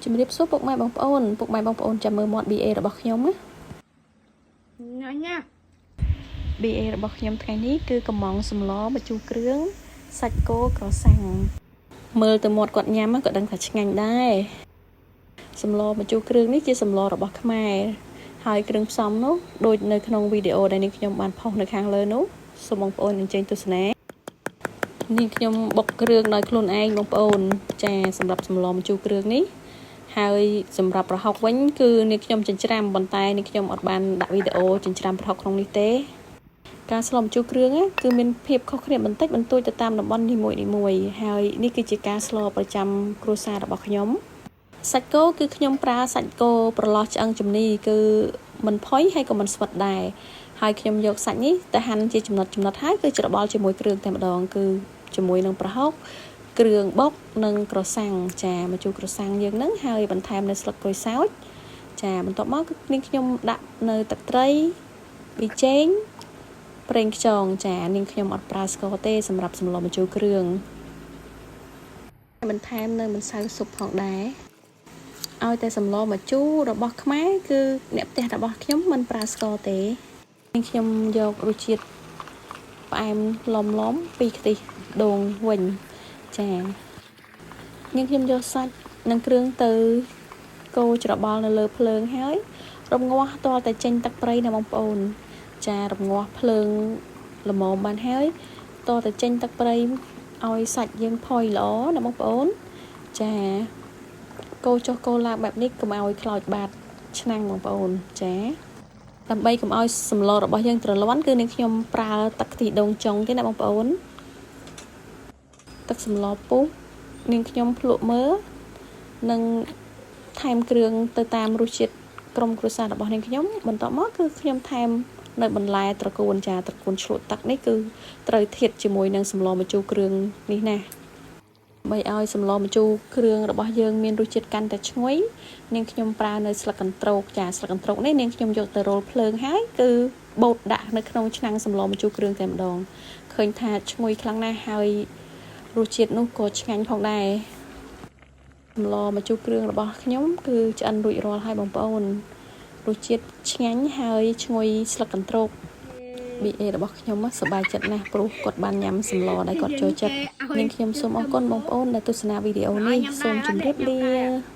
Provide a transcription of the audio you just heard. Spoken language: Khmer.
ជំរាបសួរពុកម៉ែបងប្អូនពុកម៉ែបងប្អូនចាំមើលមាត់ BA របស់ខ្ញុំណា ញ៉ាញ៉ា BA របស់ខ្ញុំថ្ងៃនេះគឺកំងសម្លម្ជូរគ្រឿងសាច់គោក្រសាំងមើលទៅមាត់គាត់ញ៉ាំក៏ដឹងថាឆ្ងាញ់ដែរសម្លម្ជូរគ្រឿងនេះជាសម្លរបស់ខ្មែរហើយគ្រឿងផ្សំនោះដូចនៅក្នុងវីដេអូដែលនាងខ្ញុំបានផុសនៅខាងលើនោះសូមបងប្អូនអញ្ជើញទស្សនានាងខ្ញុំបុកគ្រឿងដោយខ្លួនឯងបងប្អូនចាសម្រាប់សម្លម្ជូរគ្រឿងនេះហើយសម្រាប់ប្រហុកវិញគឺនាងខ្ញុំចិញ្ច្រាំប៉ុន្តែនាងខ្ញុំអត់បានដាក់វីដេអូចិញ្ច្រាំប្រហុកក្នុងនេះទេ ការស្លម្ជូរគ្រឿងណាគឺមានភាពខុសគ្នាបន្តិចបន្តួចទៅតាមតំបន់នីមួយៗហើយនេះគឺជាការស្លប្រចាំគ្រួសាររបស់ខ្ញុំសាច់គោគឺខ្ញុំប្រើសាច់គោប្រឡោះឆ្អឹងជំនីគឺមិនផុយហើយក៏មិនស្វិតដែរហើយខ្ញុំយកសាច់នេះទៅហាន់ជាចំណិតចំណិតហើយគឺច្របល់ជាមួយគ្រឿងតែម្ដងគឺជាមួយនឹងប្រហុកគ្រឿងបុកនិងក្រសាំងចាម្ជូរក្រសាំងយើងហ្នឹងហើយបន្ថែមនៅស្លឹកក្រូចសើចចាបន្ទាប់មកគឺនាងខ្ញុំដាក់នៅទឹកត្រីប៊ីចេង ប្រេងខ្យងចានាងខ្ញុំអត់ប្រើស្ករទេសម្រាប់សម្លម្ជូរគ្រឿងបន្ថែមនៅម្សៅស៊ុបផងដែរឲ្យតែសម្លម្ជូររបស់ខ្មែរគឺអ្នកផ្ទះរបស់ខ្ញុំមិនប្រើស្ករទេនាងខ្ញុំយករសជាតិផ្អែមឡំឡំពីខ្ទិះដូងវិញចានាងខ្ញុំយកសាច់និងគ្រឿងទៅកូរច្របល់នៅលើភ្លើងហើយរំងាស់ទាល់តែចេញទឹកត្រីណាបងប្អូន ចារំងាស់ភ្លើងល្មមបានហើយតតែចេញទឹកត្រីឲ្យសាច់យើងផុយល្អណាបងប្អូនចាកូរចុះកូរឡើងបែបនេះកុំឲ្យខ្លោចបាតឆ្នាំងបងប្អូនចាដើម្បីកុំឲ្យសម្លរបស់យើងត្រលាន់គឺនាងខ្ញុំប្រើទឹកខ្ទិះដូងចុងទេណាបងប្អូនទឹកសម្លពុះនាងខ្ញុំភ្លក់មើលនិងថែមគ្រឿងទៅតាមរសជាតិក្រុមគ្រួសាររបស់នាងខ្ញុំបន្ទាប់មកគឺខ្ញុំថែមនៅបន្លែត្រកួនចាត្រកួនឆ្លក់ទឹកនេះគឺត្រូវធៀបជាមួយនឹងសម្លម្ជូរគ្រឿងនេះណាដើម្បីឲ្យសម្លម្ជូរគ្រឿងរបស់យើងមានរសជាតិកាន់តែឈ្ងុយនាងខ្ញុំប្រើនៅស្លឹកកន្ត្រោកចាស្លឹកកន្ត្រោកនេះនាងខ្ញុំយកទៅរោលភ្លើងហើយគឺបូតដាក់នៅក្នុងឆ្នាំងសម្លម្ជូរគ្រឿងតែម្ដងឃើញថាឈ្ងុយខ្លាំងណាស់ហើយរសជាតិនោះក៏ឆ្ងាញ់ផងដែរសម្លម្ជូរគ្រឿងរបស់ខ្ញុំគឺឆ្អិនរួចរាល់ហើយបងប្អូនរសជាតិឆ្ងាញ់ហើយឈ្ងុយស្លឹកកន្ត្រោក BA របស់ខ្ញុំសប្បាយចិត្តណាស់ព្រោះគាត់បានញ៉ាំសម្លដែលគាត់ចូលចិត្តនាងខ្ញុំសូមអរគុណបងប្អូនដែលទស្សនាវីដេអូនេះសូមជម្រាបលា។